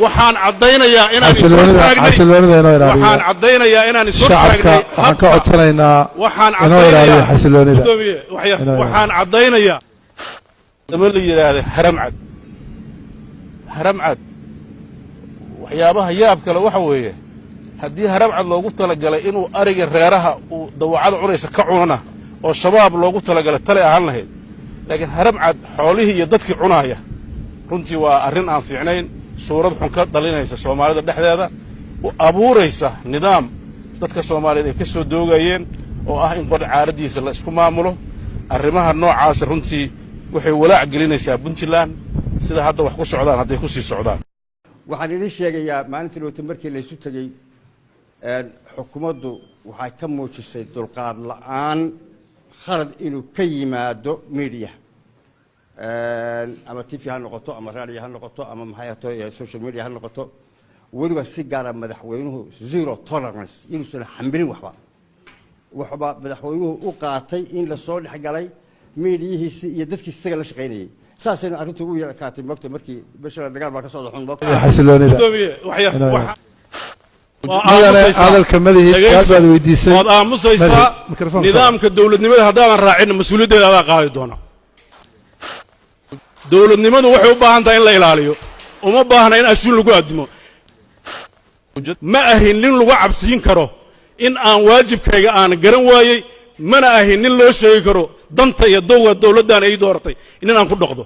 Waxaan caddaynayaa inaan is Xasiloonida hortaagnay. Xasiloonida inoo Waxaan ilaaliya. caddaynayaa inaan is Shacabka hortaagnay waxaan ka habka codsanaynaa waxaan inoo ilaaliya caddaynayaa xasiloonida. Gudoomiye, wax yar. Inoo ilaaliya. Waxaan caddaynayaa daba la yidhaahday Haramcad. Haramcad, waxyaabaha yaab kale waxa weeye, haddii Haramcad loogu talagalay inuu ariga reeraha uu dawacada cunaysa ka cunana oo Shabaab loogu talagalay, tale ahaan lahayd. Laakiin Haramcad xoolihii iyo dadkii cunaaya, runtii waa arrin aan fiicnayn, suurad xun ka dhalinaysa Soomaalida dhexdeeda, u abuuraysa nidaam dadka Soomaaliyeed ay ka soo doogayeen oo ah in qor caaraddiisa la isku maamulo. Arrimaha noocaasa runtii waxay walaac gelinaysaa Puntland sida hadda wax ku socdaan hadday ku sii socdaan. Waxaan idin sheegayaa, maalintii dhowta markii laysu tegey, xukuumaddu waxay ka muujisay dulqaad la'aan khalad inuu ka yimaado media, ama TV ha noqoto ama radio ha noqoto ama maxay ahato social media ha noqoto. Weliba si gaara madaxweynuhu zero tolerance, inuusan xamilin waxba. Waxba madaxweynuhu u qaatay in lasoo dhex galay mediyihiisii iyo dadkiisi isaga la shaqaynayay. Saasayna arrintu ugu yakaatay mogta markii bisha dagaal baa ka socda xun mogta. Xasiloonida Gudoomiye, wax yar. Inoo Waa Mudane, aamusaysaa. hadalka madihid. Dhegayso. Su-aal baad weydiisay. Waad aamusaysaa. Madihid, mikrofoonka. Nidaamka dowladnimada haddaadan raacin, mas-uuliyaddeeda adaa qaadi doona. Dowladnimadu waxay u baahan tahay in la ilaaliyo, uma baahna in ashuun lagu addimo. Ma ahin nin lagu cabsiin karo in aan waajibkayga aan garan waayey, mana ahin nin loo sheegi karo danta iyo dowga dowladdan ay dooratay nin aan ku dhaqdo.